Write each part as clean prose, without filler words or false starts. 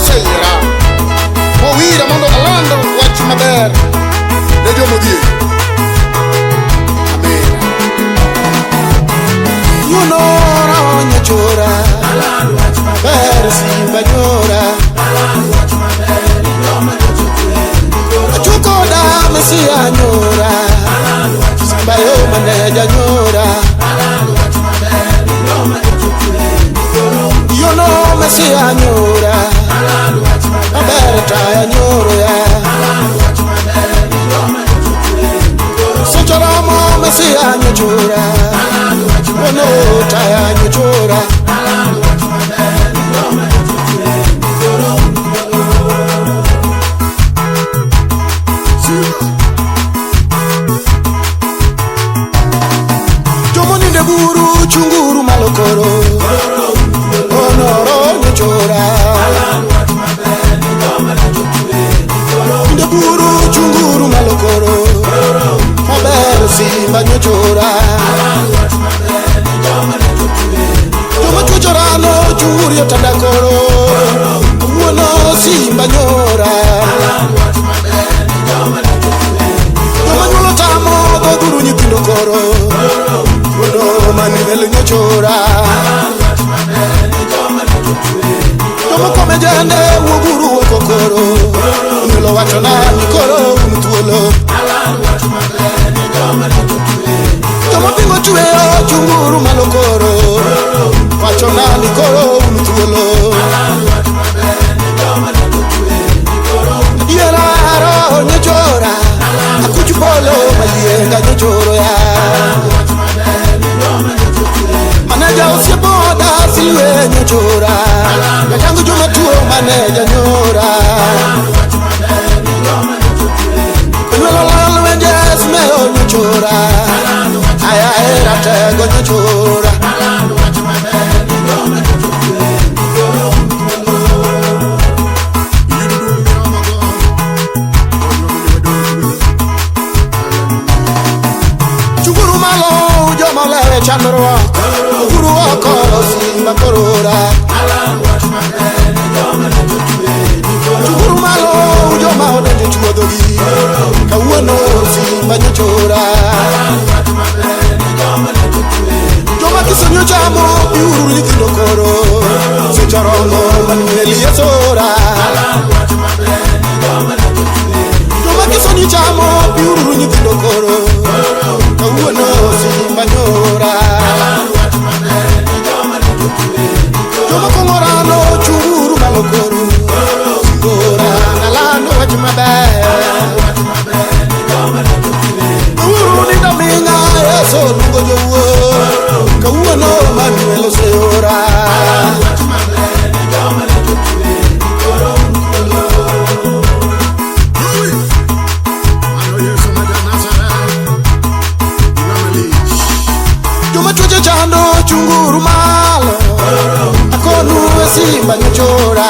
oseyiera mowira mondo aland wach maber ne jomodhier. Amen. Yunora onyachora ber simba nyora achuko da mesia nyora simba yo maneja nyora yono mesia nyora aber taya nyoro ya sochoromo mesia nyochora wono taya nyochora. Jomoninde buru chunguru malokoro onoro nyochora inde buru chunguru malokoro maber simba nyochora joma chuchorano chunguru yotanda koro wuono simba nyora joma nyuolo tamo dhodhuru nyithindo koro wuono Manuel nyochora joma kome jende wuoguru oko koro onyuolo wachona ni koro un thuolo joma pingo tweyo chunguru malo koro wachona ni koro un thuolo adiera roho nyochora akuch polo mayienga nyochoro ya maneja osiepoda silwe nyochora jachango joma tuo maneja nyora onyuolo lal wenje simeo nyochora aya era tego nyochora. Chunguru malo joma olewe chandruok uguru oko simba korora chunguru malo joma odonjo chuodhogi kawuono simba nyochora joma kisonyo chamo biuru nyithindo koro sechoromo Manuel Yesora joma kisonyo chamo biuru nyithindo koro kawuono simba nyora joma kong'orano chunguru malo koro singora nalando wach maber uru nindo ming'a Yesu luongo jowuoth kawuono Manuel oseora. Mano Yesu ma ja-Nazareth, ng'ama lich. Joma tuoche chando chunguru malo akonu e simba nyochora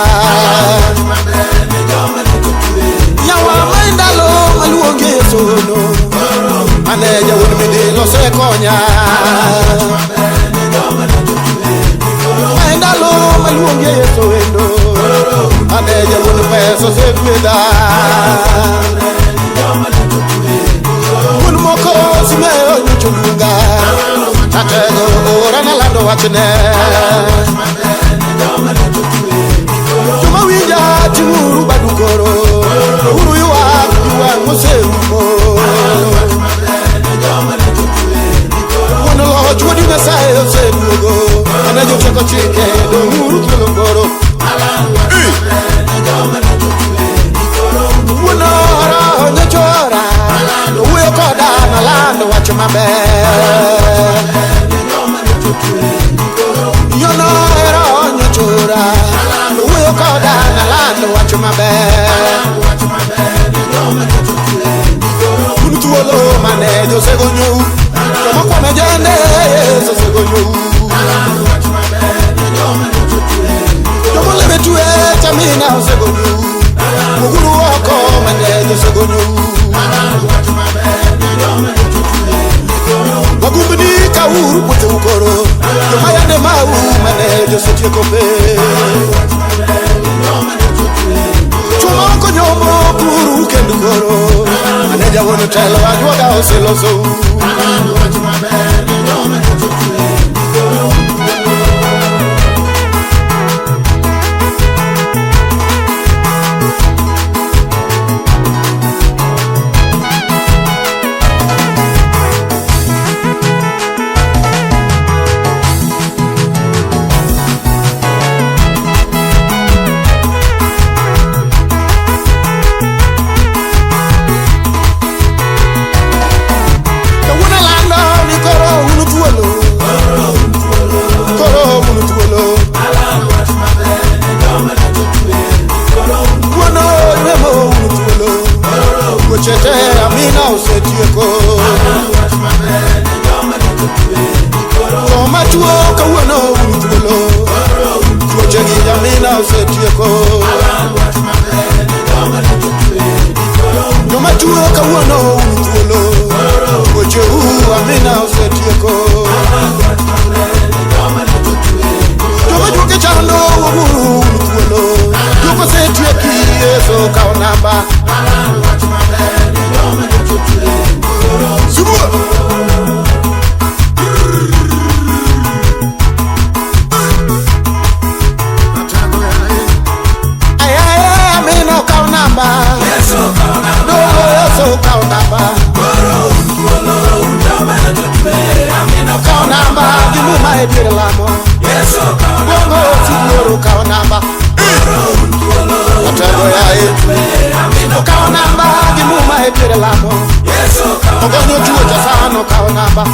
yawa ma e ndalo maluongi Yesono maneja wuon midilo osekonya ma e ndalo maluongi Yeso endo maneja wuon pesa osegwedha wuon moko simeo nyocha oluonga tatego ora nalando wachne joma winja ting'uru badu koro uru ywak ywak moserumo wuon loch wuod Nyasaye oseduogo ane jotieko chike dong'uru thuolo koro wuon oro nyochora owuoyo koda nalando wach maber yono ero nyochora owuoyo koda nalando wach maber un thuolo mane josegonyou joma kwame jende Yesu osegonyou joma oleme twe chamina osegonyou uguru oko mane josegonyou wagumbni kauru puotheu koro joma yande mau mane josetieko pe. Jawuon telo ajuoga oselosou. Alando wach maber ne joma nyocha otwe ni koro un thuolo. Kawuono alando ni koro un thuolo. Koro un thuolo. Koro un thuolo. Alando wach maber ne joma nyocha otwe ni koro un thuolo. Wuono remo un thuolo. Weche te amina osetieko. Alando wach maber ne joma nyocha otwe ni koro un Joma tuo kawuono un thuolo. Tuoche gi amina osetieko. Alando wach maber ne joma nyocha otwe ni koro un Joma tuo kawuono un thuolo. Tuoche u amina osetieko. Alando wach maber ne joma nyocha otwe ni koro Joma juoke chando wuoguru un thuolo. Juok osetieki Yesu kawo namba. Alando wach maber ne joma nyocha otwe ni koro un Subua. Ay, ay, ay, amina okawo namba. Yesu kawo namba. Dogo Yesu okawo namba. Koro un thuolo un joma nyocha otwe amina Okawo kawo namba gi muma e dier lamo. Yesu kawo Bongo sibuor okawo namba. Koro un thuolo un Atego yaye. otwe amina Okawo namba gi muma e dier lamo. Yesu kawo Ogonyo tuoche san okawo namba.